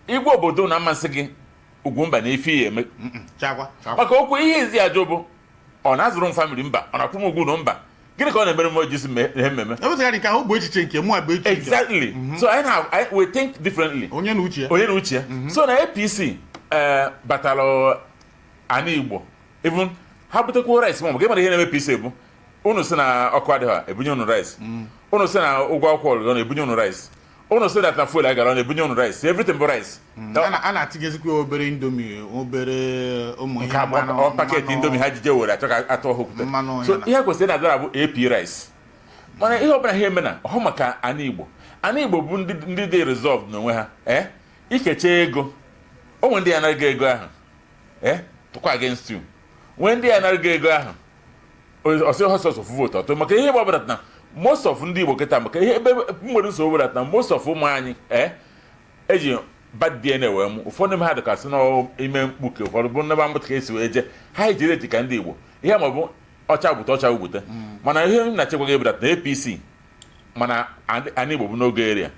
Igwe obodo na-amasị gị, Ugwumba na ife ya eme. Chakwa. Maka okwu ihe izi ajụ bụ, ọ na-azụrụ m family? Mba. Ọ na-akwụ m ụgwọ ụlọ? Mba. Gịnị ka ọ na-emere m ji si ihe mmemme? Ewezụga nke ahụ bụ echiche nke mụ, bụ echiche nke Exactly. So anyị na we think differently. Onye na uche ya. Onye na uche ya. So na APC batara ana Igbo, even ha butekwuo rice, ma ọ bụ gị mara ihe na-eme APC bụ unu si na ọkụ adịghị, ebunye unu rice. Unu si na ụgwọ akwụkwọ ọ na-ebunye unu rice. Unu si na fuel agara, ọ na-ebunye unu rice. Everything bụ rice. A na-atinyezikwa obere Indomie, obere ụmụ ihe Nke abụọ mmanụ. ọ packet Indomie ha jije were achọ ka atọ ha okwute. Mmanụ So ya na- ihe kwesịrị na-adara bụ AP rice, mana ihe ọbụla ha eme na ọhụ maka ana Igbo, ana Igbo bụ ndị dị resolved n'onwe ha. Ikecha ego o nwere ndị ya anaghị ego ahụ tụkwa against you, nwee ndị ya anaghị ego ahụ ọsị ọsọsọ vote ọtọ maka ihe gbabara na most of ndị Igbo kịta, maka ihe ebe nwere nsogbu gbara na most of ụmụ anyị eji bad DNA wee mụ. Ụfọdụ n'ime ha dịkasị n'ime mkpuke, ụfọdụ bụ nnebe amụta ka esi wee jee ha ejiri eji ka ndị Igbo ihe ma ọ bụ ọcha gbute ọcha gbute. Mana ihe m na-achịkwa gị bụ na APC, mana ana Igbo bụ n'oge area.